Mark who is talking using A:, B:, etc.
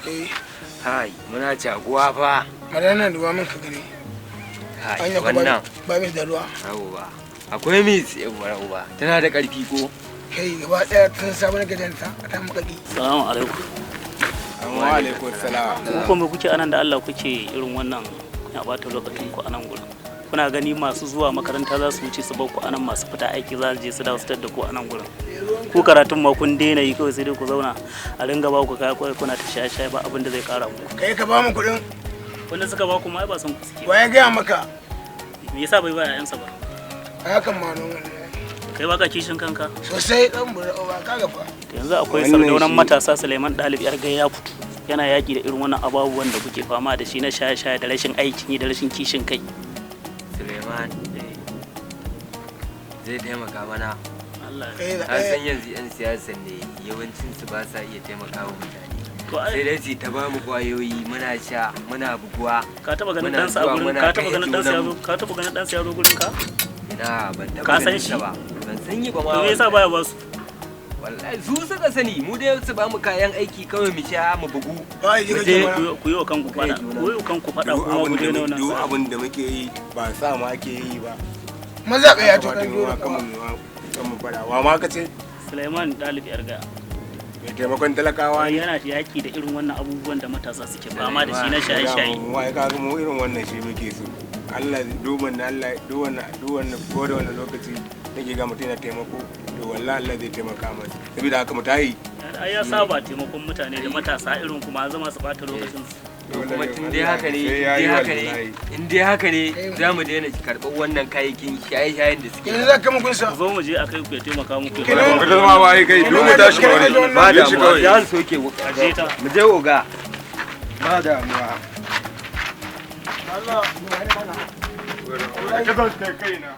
A: Eh.
B: Hai, muna caguwa fa.
A: Madana duba min ka gani.
B: Hai,
A: Anya ko
B: wannan.
A: Ba mai da ruwa.
B: Yawwa. Akwai mis yawwa uba. Tana da ƙarfi ko?
A: Kai gaba daya tun sabon gajanta ta makaki.
C: Salamu alaikum.
D: Wa alaikum salam.
C: Ku kuma kuke anan da Allah kuke irin wannan, kuna bata lokacin ku anan gurin. Kuna gani masu zuwa makaranta za su wuce su bar ku anan, masu fita aiki za su je su dawo su da ku anan gurin. Ku karatun ma kun daina yi, kawai sai dai ku zauna a ringa ba ku kaya kawai kuna ta shaye-shaye, ba abin da zai kara muku.
A: Kai ka ba mu kuɗin.
C: Wanda suka ba ku ma ai ba san ku suke.
A: Wa ya gaya maka?
C: Me yasa bai ba 'ya'yansa ba?
A: A hakan ma nan wannan.
C: Kai baka kishin kanka?
A: Sosai, dan bura uba ka gafa.
C: Yanzu akwai
D: Wannan
C: sardaunan
D: shi-
C: matasa Suleiman Dalib Yar ya fito yana yaƙi da irin wannan ababuwan da kuke fama da shi na shaye-shaye da rashin aikin yi da rashin kishin kai.
B: Suleiman zai taimaka mana.
C: Allah.
A: Kai da
B: Ka san yanzu 'yan siyasan ne yawancin su ba sa iya taimaka wa mutane.
C: To
B: Sai
C: ai
B: dai su ta ba mu kwayoyi muna sha muna buguwa.
C: Ka taba ganin
B: Muna
C: ɗansa a
B: zuwa
C: gurin
B: muna
C: ka taba
B: kai
C: ganin ɗansa ya zo
B: junanmu.
C: ka taba ganin ɗansa ya zo gurin ka?
B: Ina, ban taɓa
C: Ka san
B: ganin
C: shi?
B: sa ba. Ban san yi ba ma.
C: To me yasa
B: wallahi.
C: baya ba su?
B: Wallahi su suka sani, mu dai su ba mu kayan aiki kawai mu sha mu bugu.
A: Ba ji
B: Mu
A: kake
B: je-
A: mana.
C: Ku yi wa kanku
B: Kai
C: fada,
B: juna.
C: ku yi wa kanku fada
D: Duk
C: kuma ku
D: abin da
C: daina
D: mu-
C: wannan
D: duk
C: tsari.
D: abin da muke yi ba sa ma ake yi ba.
A: Maza ka ya to
D: Kamata
A: kan
D: mu
A: dole.
D: ma kan mu kan mu fara. Wa ma ka ce?
C: Suleiman Dalib Yarga.
D: Mai taimakon talakawa ne.
C: Yana yaki da irin wannan abubuwan da matasa suke fama da shi na shaye-shaye.
D: Mu ai kaga mu irin wannan shi muke so. Allah duban Allah duk wannan duk wannan ko da wannan lokaci nake ga mutum yana taimako, to wallahi Allah zai taimaka masa. Saboda haka mu tayi.
C: Ai ya saba taimakon mutane da matasa irin kuma zama su bata lokacin su.
B: To kuma tun dai haka ne,
D: Sai
B: in
D: yayi
B: dai haka ne,
D: wallahi.
B: in dai haka ne za mu daina karɓar wannan kayayyakin shaye-shayen da suke.
A: Yanzu za ka mu kunsa.
C: Ku zo mu je a kai ku ya taimaka muku.
A: Kenan-
E: Ka zama ba ai kai, duk mu tashi mu wani.
B: Ba
E: Mu shi
B: damuwa,
E: kawai.
B: za su soke wuka.
C: Aje ta.
B: Mu je oga.
D: Ba damuwa.
A: Allah.
E: Ka zan kai kaina.